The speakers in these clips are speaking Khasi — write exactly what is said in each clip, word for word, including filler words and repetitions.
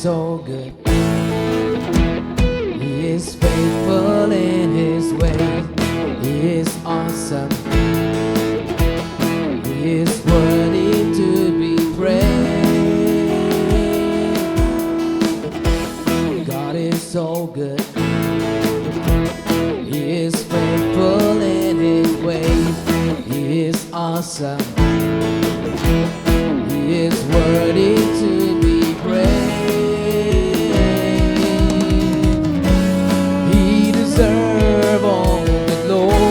so good. He is faithful in his way. He is awesome. He is worthy to be praised. God is so good. He is faithful in his ways. He is awesome. He is worthy to be praised. He deserves all the glory.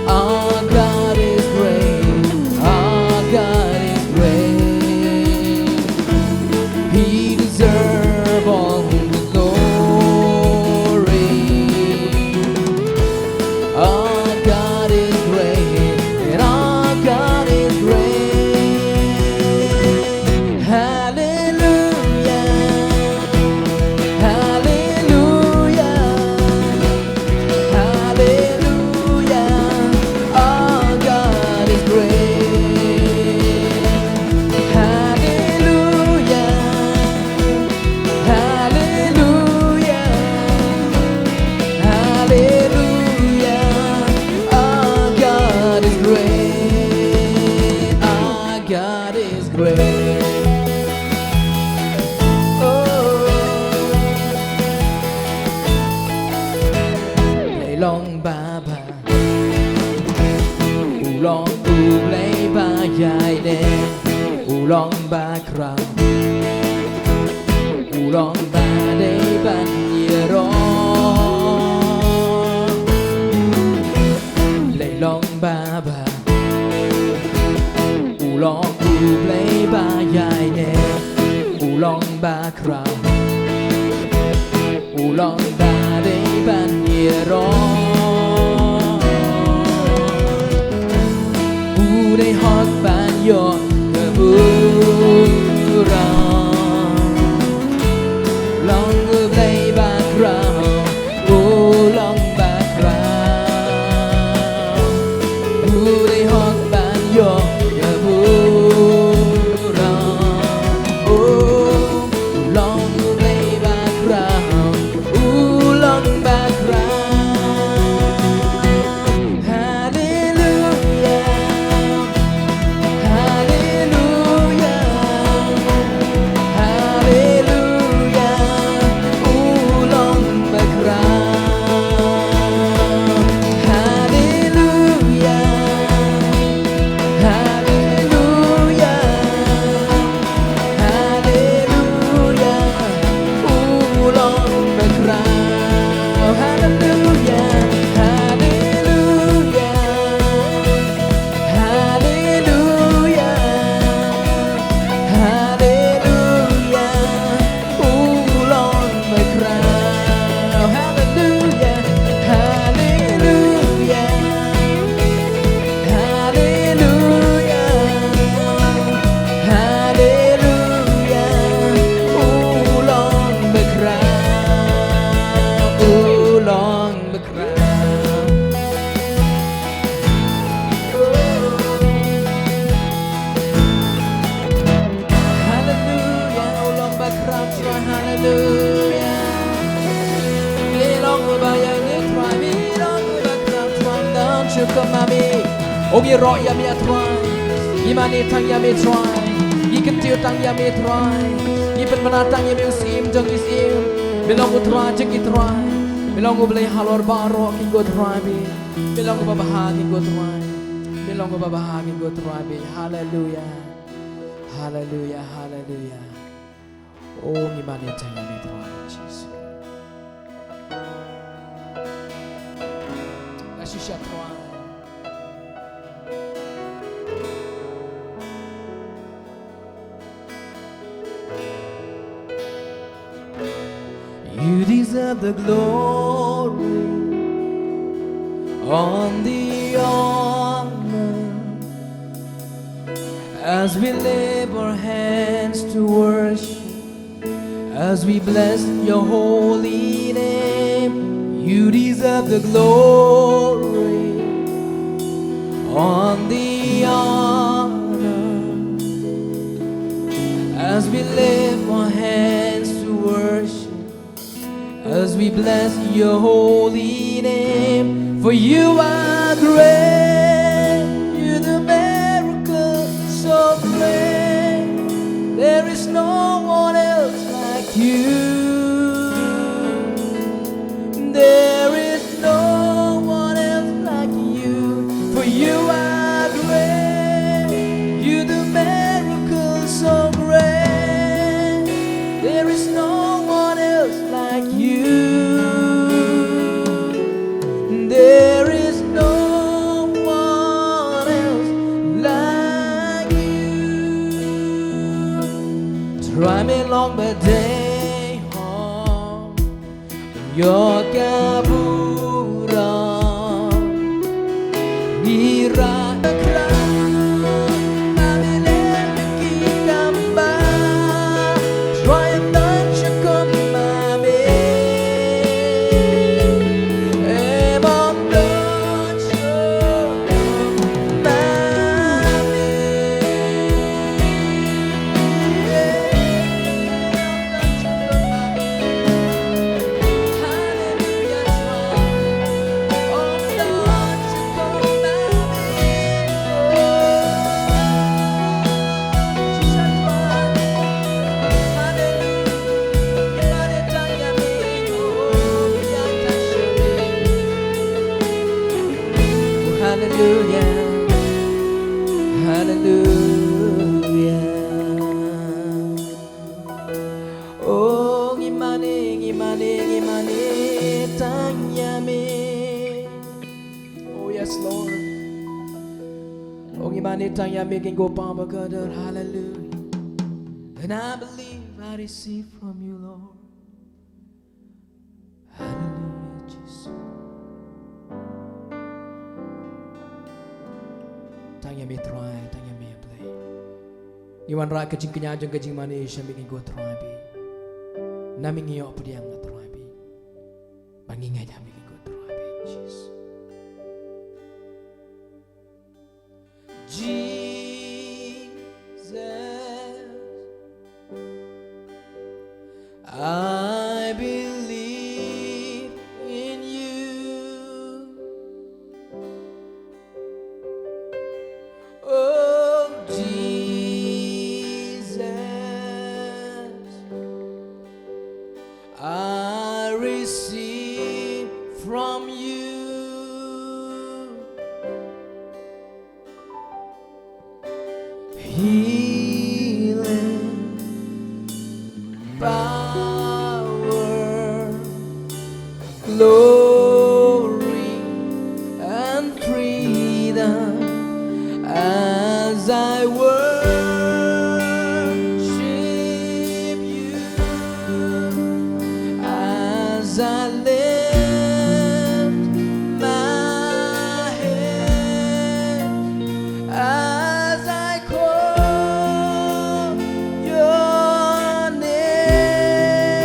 Our God is great. Our God is great. He deserves all the glory. Our God is great, and our God is great. Hallelujah, hallelujah, hallelujah. Our God is great. Hallelujah. Hallelujah. Hallelujah. Our God is great. Our God is great. Oh. Blei long babha. U long U Blei ba ïaineh. U long ba khraw. U long ba dei ban ïaroh. Blei long babha. U long U Blei ba ïaineh. U long ba khraw. U long ba dei ban ïaroh. U dei hok ban ïoh ka burom. Long U Blei ba khraw. U long ba khraw. U dei hok ban ïoh ka burom. U long U Blei ba khraw. U long ba khraw. Hallelujah. Hallelujah. Hallelujah. U long ba khraw. Hallelujah. Hallelujah. Hallelujah. U long ba khraw. Hallelujah. Hallelujah. Hallelujah. Hallelujah. U long ba khraw. Hallelujah. Hallelujah. Hallelujah. Hallelujah. U long ba khraw. U long ba khraw. Hallelujah. U long ba khraw Trai. Hallelujah. Me long uba ïaineh Trai. Me long uba khraw Trai. Don shuh kum ma me. Ong ïaroh ïa me Trai. Ngi mane tang ïa me Trai. Ngi kyntiew tang ïa me Trai. Ngi pynbna tang ïa me u Syiem jong ki syiem. Me long U Trai jong ki trai. Me long U Blei halor baroh ki, ko Trai me. Me long uba bha ki, ko Trai. Me long uba bha ki, ko Trai me. Hallelujah. Hallelujah. Hallelujah. O ngi mane tang ïa me Trai Jisu. La shisha Trai. You deserve the glory and the honor as we lift our hands to worship. As we bless your holy name, you deserve the glory and the honor As we lift our hands to worship, as we bless your holy name, for you are great, you do miracles so great. There is no one else like you. There is no one else like you, for you are great. You do miracles so great. There is no one else like you. There is no one else like you. Trai me long ba dei hok ïa ka burom. Ngi rah ka khlam ma me leh ki kam ba. Trai ym don shuh kum ma me. Em ym don shuh kum ma me. Hallelujah. Hallelujah. Oh, ngi mane, ngi mane, ngi mane tang ïa me. Oh, yes, Lord. Oh, ngi mane tang ïa me, Kynrad ba kordor. Hallelujah. And I believe I receive from you, Lord. Hallelujah, Jesus. Tang ïa me Trai, tang ïa me Blei. Ngi wanrah ka jingkñia jong ka jingmane sha me Kynrad Trai bad. Na me ngi ïoh pdiang na Trai bad. Ba ngi ngeit ha me Kynrad Trai bad, Jesus. Jesus, I believe in you. Oh, Jesus, I receive from you healing, power, glory, and freedom as I worship you, as I lift my hand, as I call your name,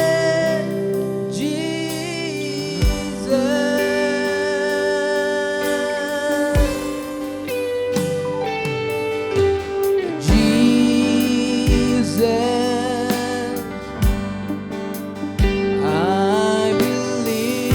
Jesus. Jesus, I believe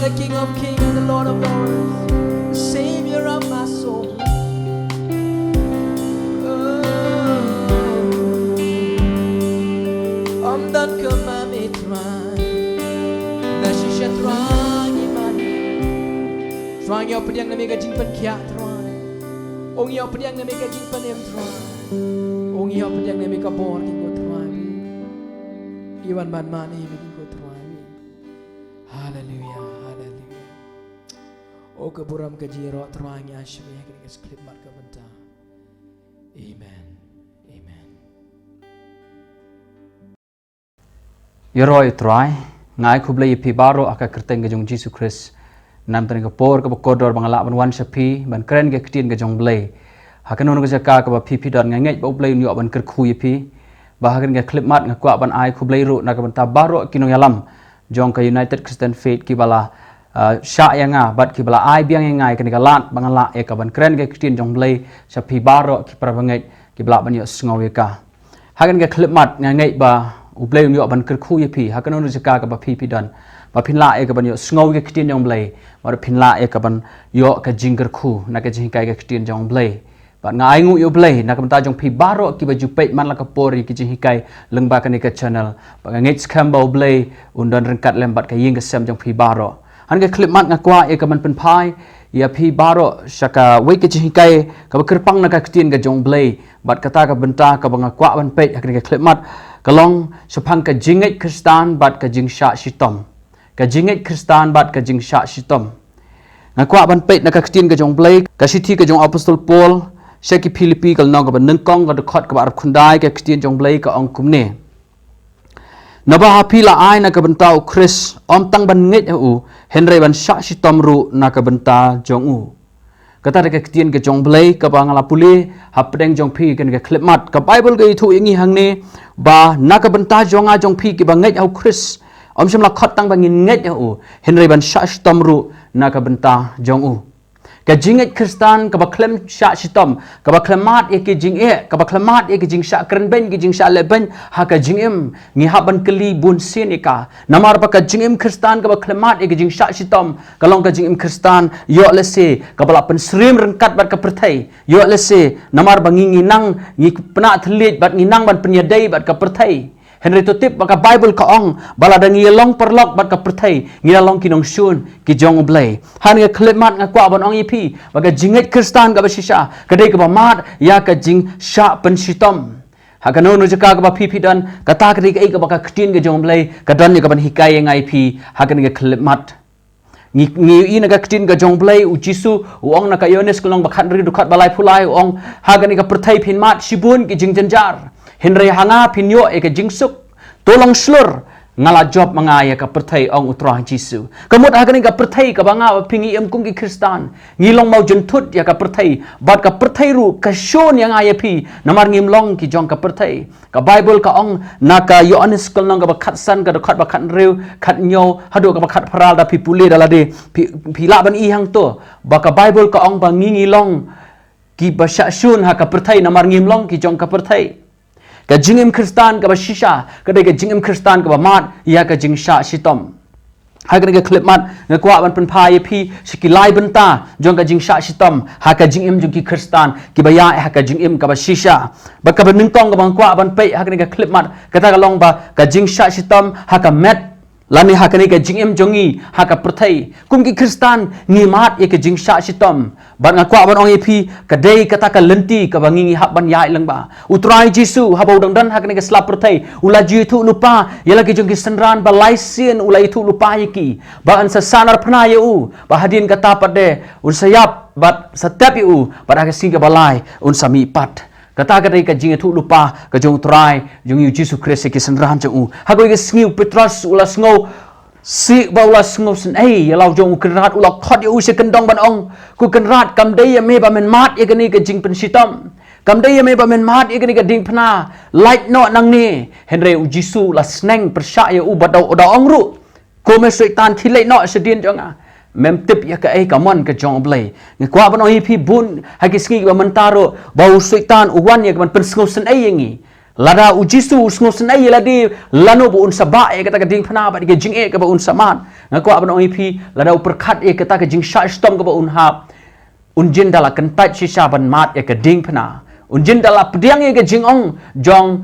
The King of Kings and the Lord of Lords, the Savior of my soul. Oh, ym don kumba me Trai. Na shisha Trai ngi mane. Trai ngi ïoh pdiang na me ka jingpynkhiah Trai. Ong ïoh pdiang na me ka jingpynim Trai. Ong ïoh pdiang na me ka bor ki ko Trai. Iwan ban mane me ki ko Trai. Haleluya, haleluya. O ka burom ka jingïaroh Trai ngi ai sha me ha kane ka khyllipmat ka bynta. Amen. Amen. Ïaroh ïa Trai, nga ai khublei ïa phi baroh ha ka kyrteng ka jong Jisu Khrist. Namar kane ka por kaba kordor ba nga lah ban wan sha phi ban kren ka ktien ka jong Blei. Ha kano kano ka jaka kaba phi phi don nga ngeit ba U Blei un ïoh ban kyrkhu ïa phi. Ba ha kane ka khyllipmat nga kwah ban ai khublei ruh na ka bynta baroh ki nongïalam jong ka United Christian Faith kiba la, ah, shah ïa nga bad kiba la ai biang ïa nga ïa kane ka lad ba nga lah ïa ka ban kren ka ktien jong Blei sha phi baroh ki para bangeit kiba lah ban ïohsngew ïa ka. Ha kane ka khyllipmat nga ngeit ba U Blei un ïoh ban kyrkhu ïa phi ha kano kano ka jaka kaba phi phi don. Ba phin lah ïa ka ban ïohsngew ïa ka ktien jong Blei, ba phin lah ïa ka ban ïoh ka jingkyrkhu na ka jinghikai ka ktien jong Blei. Bad nga ai nguh ïa U Blei na ka bynta jong phi baroh kiba ju peit man la ka por ïa ki jinghikai lyngba kane ka channel. Bad nga ngeit skhem ba U Blei un don ryngkat lem bad ka ïing ka sem jong phi baroh. Ha kane ka khyllipmat nga kwah ïa ka ban pynphai ïa phi baroh sha kawei ka jinghikai kaba kyrpang na ka ktien ka jong Blei. Bad kata ka bynta kaba nga kwah ban peit ha kane ka khyllipmat ka long shaphang ka jingngeit Khristan bad ka jingshah shitom. Ka jingngeit Khristan bad ka jingshah shitom. Nga kwah ban peit na ka ktien ka jong Blei, ka shithi ka jong Apostol Paul sha ki Philippi ka lynnong kaba nyngkong ka dkhot kaba arphew khyndai, ka ktien jong Blei ka ong kumne. Naba ha phi la ai na ka bynta U Khrist, ym tang ban ngeit ha u, hynrei ban shah shitom ruh na ka bynta jong u. Kata dei ka ktien ka jong Blei kaba nga la pule hapdeng jong phi kane ka khyllipmat. Ka Baibl ka ïathuh ïa ngi hangne ba na ka bynta jong nga jong phi kiba ngeit ha U Khrist, ym shym la khot tang ba ngin ngeit ha u, hynrei ban shah shitom ruh na ka bynta jong u. Ka jingngeit Khristan kaba khlem shah shitom, kaba khlem mad ïa ki jingeh, kaba khlem mad ïa ki jingshah kren beiñ, ki jingshah leh beiñ ha ka jingim, ngi hap ban kylli bun sien ïa ka. Namar ba ka jingim Khristan kaba khlem mad ïa ki jingshah shitom ka long ka jingim Khristan ïoh lehse kaba la pynsyriem ryngkat bad ka pyrthei. Ïoh lehse namar ba ngi ngi nang ngi pynah thylliej bad ngi nang ban pynïadei bad ka pyrthei. Hynrei to tip ba ka Baibl ka ong ba lada ngi ïalong paralok bad ka pyrthei, ngi la long ki nongshun ki jong U Blei. Ha kane ka khyllipmat nga kwah ban ong ïa phi ba ka jingngeit Khristan kaba shisha ka dei kaba mad ïa ka jingshah pynshitom. Ha kano kano jaka kaba phi phi don, kata ka dei kaei kaba ka ktien ka jong U Blei ka don ïa ka ban hikai ïa nga ïa phi ha kane ka khyllipmat. Ngi ngi ïohi na ka ktien ka jong U Blei, U Jisu u ong na ka Ïoannis ka lynnong ba khathynriew dkhot ba laiphew lai, u ong, ha kane ka pyrthei phin mad shibun ki jingjynjar, hynrei ha nga phin ïoh ïa ka jingsuk. To long shlur, nga la jop ma nga ïa ka pyrthei, ong U Trai Jisu. Ka mut ha kane ka pyrthei kaba nga bad phi ngi im kum ki Khristan, ngi long mawjynthut ïa ka pyrthei, bad ka pyrthei ruh ka shun ïa nga ïa phi namar ngim long ki jong ka pyrthei. Ka Baibl ka ong na ka Ïoannis ka lynnong kaba khatsan ka dkhot ba khathynriew, khathynñiew haduh kaba khatphra, da phi pule da lade phi, phi lah ban i hangto ba ka Baibl ka ong ba ngi ngi long kiba shah shun ha ka pyrthei namar ngim long ki jong ka pyrthei. Ka jingim Khristan kaba shisha ka dei ka jingim Khristan kaba mad ïa ka jingshah shitom. Ha kane ka khyllipmat nga kwah ban pynphai ïa phi sha ki lai bynta jong ka jingshah shitom ha ka jingim jong ki Khristan kiba ïaid ha ka jingim kaba shisha. Bad kaba nyngkong kaba nga kwah ban peit ha kane ka khyllipmat, kata ka long ba ka jingshah shitom ha ka met lane ha kane ka jingim jong ngi ha ka pyrthei. Kum ki Khristan ngi mad ïa ka jingshah shitom. Bad nga kwah ban ong ïa phi, ka dei kata ka lynti kaba ngi ngi hap ban ïaid lyngba. U Trai Jisu haba u dang don ha kane ka sla pyrthei, u la ju ïathuh lypa ïa la ki jong ki synran, ba lai sien u la ïathuh lypa ïa ki ba yn sa san arpna ïa u, ba hadien kata pat de un sa ïap bad sa tep ïa u, bad ha ka sngi kaba lai un sa mih pat. Kata ka dei ka jingïathuh lypa ka jong U Trai jong ngi U Jisu Khrist ïa ki synran jong u. Ha kawei ka sngi u Petros u la sngew sih ba u la sngewsynei ïa la u jong u Kynrad, u la khot ïa u sha kyndong ban ong, ko Kynrad, kam dei ïa me ba men mad ïa kane ka jingpynshitom. Kam dei ïa me ba men mad ïa kane ka diengphna. Lait noh nangne. Hynrei U Jisu u la sneng pyrshah ïa u bad u da ong ruh, ko me Soitan, khie leit noh shadien jong nga. Mem tip ïa kaei ka mon ka jong U Blei. Nga kwah ban ong ïa phi bun ha ki sngi kiba mynta ruh ba u Soitan u wan ïa ka ban pynsngewsynei ïa ngi. Lada u Jisu u sngewsynei ïa lade lano ba un sa bah ïa kata ka diengphna bad ïa ka jingeh kaba un sa mad, nga kwah ban ong ïa phi, lada u pyrkhat ïa kata ka jingshah shitom kaba un hap, un jin da la kyntait shisha ban mad ïa ka diengphna. Un jin da la pdiang ïa ka jingong jong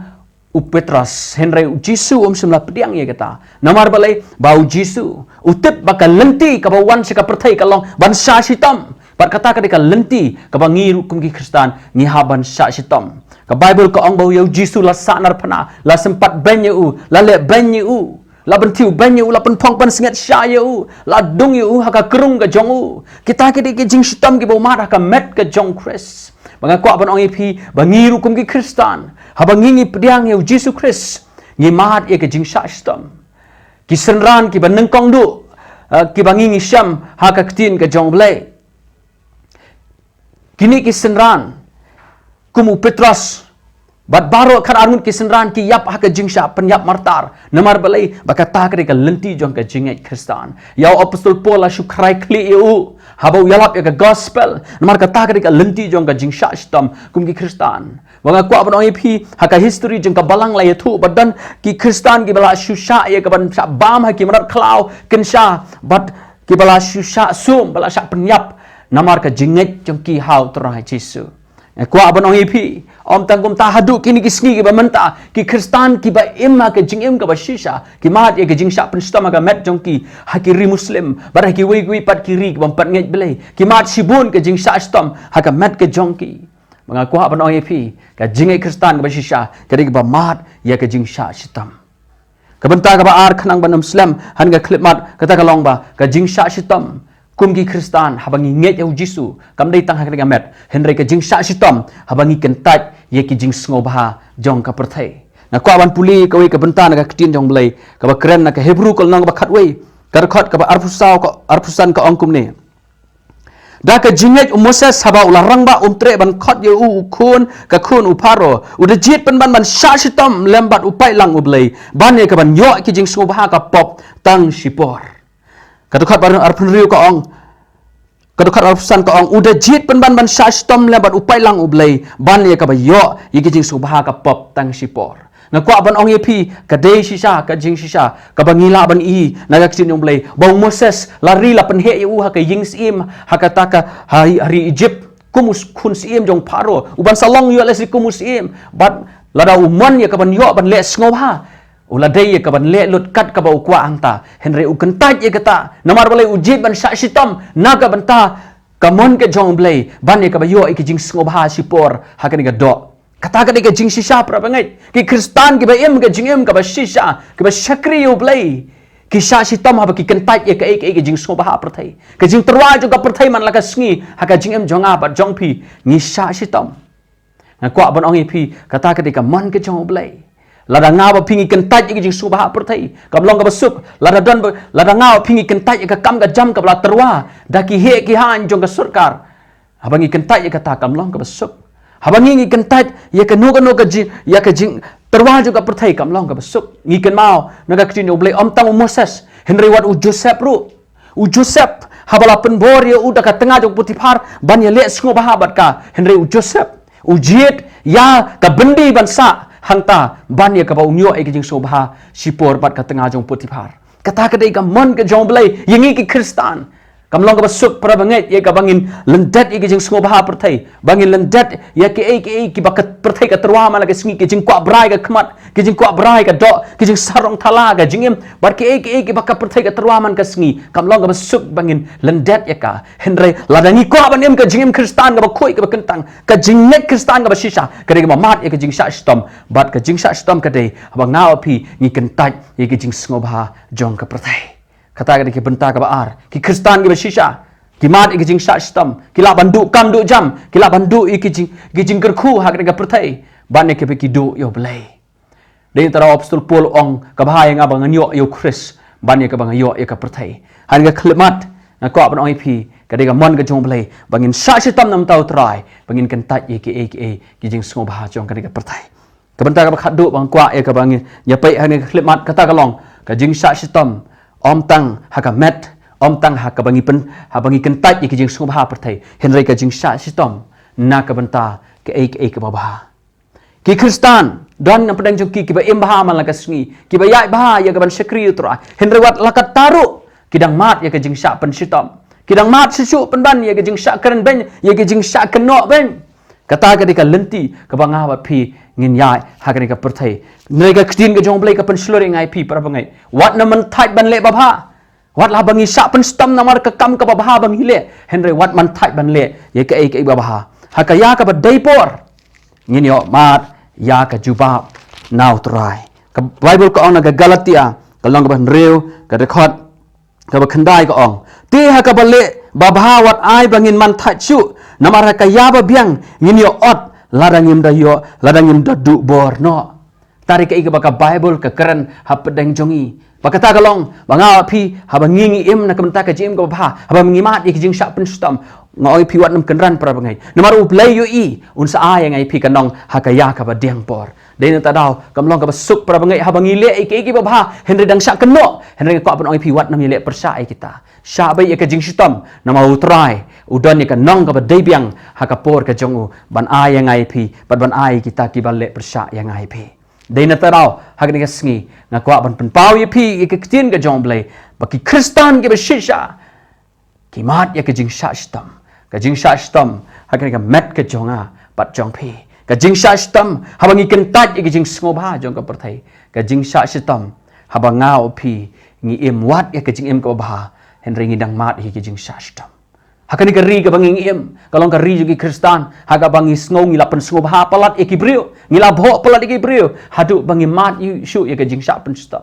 u Petros, hynrei u Jisu um shym la pdiang ïa kata. Namar balei? Ba u Jisu u tip ba ka lynti kaba wan sha ka pyrthei ka long ban shah shitom. Bad kata ka dei ka lynti kaba ngi ruh kum ki Khristan ngi hap ban shah shitom. Ka Baibl ka ong ba ïa u Jisu la sahnarphna, la sympat beiñ ïa u, la leh beiñ ïa u, la bynthiew beiñ ïa u, la pynphong pynsngiat sha ïa u, la dung ïa u ha ka krung ka jong u. Kita ki dei ki jingshitom kiba u mad ha ka met ka jong Khrist. Ba nga kwah ban ong ïa phi ba ngi ruh kum ki Khristan, haba ngi ngi pdiang ïa u Jisu Khrist, ngi mad ïa ka jingshah shitom. Ki synran kiba nyngkong duh, eh, kiba ngi ngi shem ha ka ktien ka jong Blei. Kine ki synran kum u Petros bad baroh khatar ngut ki synran ki ïap ha ka jingshah pynïap martar. Namar balei? Ba kata ka dei ka lynti jong ka jingngeit Khristan. Ïa u apostol Paul la shu khrai khlieh ïa u haba u ïalap ïa ka gospel. Namar kata ka dei ka lynti jong ka jingshah shitom kum ki Khristan. Ba nga kwah ban ong ïa phi, ha ka history jong ka balang la ïathuh ba don ki Khristan kiba la shu shah ïa ka ban shah bam ha ki mrad khlaw kynsha, bad kiba la shu shah sum, ba la shah pynïap namar ka jingngeit jong ki ha u Trai Jisu. Nga kwah ban ong ïa phi, ym tang kumta, haduh kine ki sngi kiba mynta ki Khristan kiba im ha ka jingim kaba shisha ki mad ïa ka jingshah pynshitom ha ka met jong ki ha ki ri Muslim bad ha kiwei kiwei pat ki ri kiba ym pat ngeit Blei. Ki mad shibun ka jingshah shitom ha ka met ka jong ki. Ba nga kwah ban ong ïa phi, ka jingngeit Khristan kaba shisha ka dei kaba mad ïa ka jingshah shitom. Ka bynta kaba ar, khnang ban ym slem ha ka khyllipmat, kata ka long ba ka jingshah shitom kum ki Khristan haba ngi ngeit ïa u Jisu kam dei tang ha kane ka met, hynrei ka jingshah shitom haba ngi kyntait ïa ki jingsngewbha jong ka pyrthei. Nga kwah ban pule kawei ka bynta na ka ktien jong Blei kaba kren na ka Hebru ka lynnong kaba khatwei, ka dkhot kaba arphew saw, ka arphew san, ka ong kumne: Da ka jingngeit u Moses, haba u la rangbah, um treh ban khot ïa u, u khun ka khun u Pharaoh. U da jied pynban ban shah shitom lem bad u paidlang U Blei ban ïa ka ban ïoh ki jingsngewbha ka pop tang shipor. Ka dkhot ba arphew hynriew ka ong, ka dkhot arphew san ka ong: U da jied pynban ban shah shitom lem bad u paidlang U Blei ban ïa ka ba ïoh ïa ki jingsngewbha ka pop tang shipor. Nga kwah ban ong ïa phi, ka dei shisha ka jingshisha kaba ngi lah ban i na ka ktien jong Blei ba u Moses la ri, la pynheh ïa u ha ka ïing syiem, ha kata ka, ha, ha ri Egypt, kum u khun syiem jong Pharaoh, u ban sa long ïoh lehse kum u syiem. Bad lada u mon ïa ka ban ïoh ban leh sngewbha, u la dei ïa ka ban leh lut kat kaba u kwah hangta, hynrei u kyntait ïa kata. Namar balei? U jied ban shah shitom na ka bynta ka mon ka jong Blei ban ïa ka ba ïoh ïa ki jingsngewbha shipor ha kane ka doh. Kata ka dei ka jingshisha, para bangeit. Ki Khristan kiba im ka jingim kaba shisha, kiba shakri ïa U Blei, ki shah shitom haba ki kyntait ïa kaei kaei ka jingsngewbha pyrthei. Ka jingtyrwa jong ka pyrthei man la ka sngi ha ka jingim jong nga bad jong phi, ngi shah shitom. Nga kwah ban ong ïa phi, kata ka dei ka mon ka jong U Blei. Lada nga bad phi ngi kyntait ïa ka jingsngewbha pyrthei, kam long kaba suk. Lada don ba, lada nga bad phi ngi kyntait ïa ka kam ka jam kaba la tyrwa da ki heh ki haiñ jong ka sorkar, haba ngi kyntait ïa kata, kam long kaba suk. Haba ngi ngi kyntait ïa kano kano ka jing, ïa ka jingtyrwa jong ka pyrthei, kam long kaba suk. Ngi kynmaw na ka ktien U Blei, ym tang u Moses, hynrei wat u Joseph ruh. U Joseph, haba la pynbor ïa u da ka tnga jong Potiphar ban ïa leh sngewbha bad ka, hynrei u Joseph u jied ïa ka byndi ban sah hangta ban ïa ka ba un ïoh ïa ka jingsngewbha shipor bad ka tnga jong Potiphar. Kata ka dei ka mon ka jong U Blei ïa ngi ki Khristan. Kam long kaba suk, para bangeit, ïa ka ba ngin lyndet ïa ki jingsngewbha pyrthei, ba ngin lyndet ïa kiei kiei kiba ka pyrthei ka tyrwa man la ka sngi, ki jingkwah brai ka khmat, ki jingkwah brai ka doh, ki jingsarong thala ka jingim, bad kiei kiei kiba ka pyrthei ka tyrwa man ka sngi. Kam long kaba suk ba ngin lyndet ïa ka. Hynrei lada ngi kwah ban im ka jingim Khristan kaba khuid kaba kyntang, ka jingngeit Khristan kaba shisha, ka dei kaba mad ïa ka jingshah shitom. Bad ka jingshah shitom ka dei haba nga bad phi ngi kyntait ïa ka jingsngewbha jong ka pyrthei. Kata ka dei ka bynta kaba ar. Ki Khristan kiba shisha ki mad ïa ka jingshah shitom. Ki lah ban duh kam duh jam, ki lah ban duh ïa ka jing, ka jingkyrkhu ha ka dei ka pyrthei ban ïa kaba ki duh ïa U Blei. Dei tang u apostol Paul u ong, kaba bha ïa nga ba ngan ïoh ïa u Khrist ban ïa kaba nga ïoh ïa ka pyrthei. Ha kane ka khyllipmat nga kwah ban ong ïa phi, ka dei ka mon ka jong U Blei ba ngin shah shitom na ka bynta U Trai, ba ngin kyntait ïa kiei kiei ki jingsngewbha jong ka dei ka pyrthei. Ka bynta kaba khatduh ba nga kwah ïa kaba ngin ïa peit ha kane ka khyllipmat, kata ka long ka jingshah shitom ym tang ha ka met, ym tang ha kaba ngi pyn, haba ngi kyntait ïa ki jingsngewbha pyrthei, hynrei ka jingshah shitom na ka bynta kaei kaei kaba bha. Ki Khristan Don na pdeng jong ki kiba im bha man la ka sngi, kiba ïaid bha ïa ka ban shakri ïa u Trai. Hynrei wat la katta ruh ki dang mad ïa ka jingshah pynshitom. Ki dang mad shuh shuh pynban ïa ka jingshah kren beiñ, ïa ka jingshah kynnoh beiñ. Kata ka dei ka lynti kaba nga bad phi ngin ïaid ha kane ka pyrthei. Hynrei ka ktien ka jong u Blei ka pynshlur ïa nga ïa phi para bangeit. Wat nym mynthait ban leh babha. Wat la ba ngi shah pynshitom namar ka kam kaba bha ba ngi leh. Hynrei wat mynthait ban leh ïa kaei kaei babha. Ha ka ïa kaba dei por ngin ïoh mad ïa ka jubab na u Trai. Ka Baibl ka ong na ka Galatia ka lynnong kaba hynriew ka dkhot kaba khyndai ka ong, te ha kaba leh babha wat ai ba ngin mynthait shuh, namar ha ka ïa ba biang ngin ïoh ot lada ngim da ïoh, lada ngim da duh bor noh. Kata ka dei kaei kaba ka Baibl ka kren hapdeng jong ngi. Ba kata ka long ba nga bad phi haba ngi ngi im na ka bynta ka jingim kaba bha, haba ngi mad ïa ka jingshah pynshitom, nga ong ïa phi wat nym kynran para bangeit. Namar u Blei u ïohi, un sa ai ïa nga ïa phi ka nong ha ka ïa kaba diang por. Dei na kata ka daw kam long kaba suk para bangeit haba ngi leh ïa kaei kaei babha hynrei dang shah kynnoh. Hynrei nga kwah ban ong ïa phi wat nym ïaleh pyrshah ïa kita. Shah beit ïa ka jingshitom namar u Trai u don ïa ka nong kaba dei biang ha ka por ka jong u ban ai ïa nga ïa phi bad ban ai ïa kita kiba leh pyrshah ïa nga ïa phi. Dei na kata ka daw ha kane ka sngi nga kwah ban pynpaw ïa phi ïa ka ktien ka jong u Blei ba ki Khristan kiba shisha ki mad ïa ka jingshah shitom. Ka jingshah shitom ha kane ka met ka jong nga bad jong phi. Ka jingshah shitom haba ngi kyntait ïa ka jingsngewbha jong ka pyrthei. Ka jingshah shitom haba nga bad phi ngi im wat ïa ka jingim kaba bha hynrei ngi dang mad ïa ka jingshah shitom. Ha kane ka ri kaba ngi ngi im ka long ka ri jong ki Khristan ha kaba ngi sngew ngi la pynsngewbha palat ïa ki briew, ngi la bhoh palat ïa ki briew haduh ba ngi mad ïa shuh ïa ka jingshah pynshitom.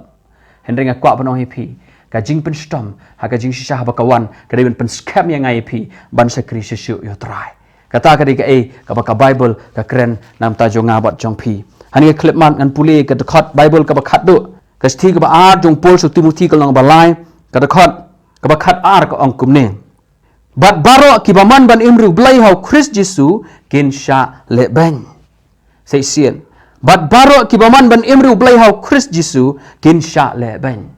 Hynrei nga kwah ban ong ïa phi ka jingpynshitom ha ka jingshisha haba ka wan ka dei ban pynskhem ïa nga ïa phi ban shakri shuh shuh ïa u Trai. Kata ka dei kaei kaba ka Baibl ka kren na ka bynta jong nga bad jong phi. Ha kane ka khyllipmat ngan pule ka dkhot Baibl kaba khatduh, ka shithi kaba ar jong u Paul sha u Timothi ka lynnong ba lai ka dkhot kaba khat ar ka ong kumne. Bad baroh kiba mon ban im ri u Blei ha u Khrist Jisu kin shah leh beiñ. Sa shisien. Bad baroh kiba mon ban im ri u Blei ha u Khrist Jisu kin shah leh beiñ.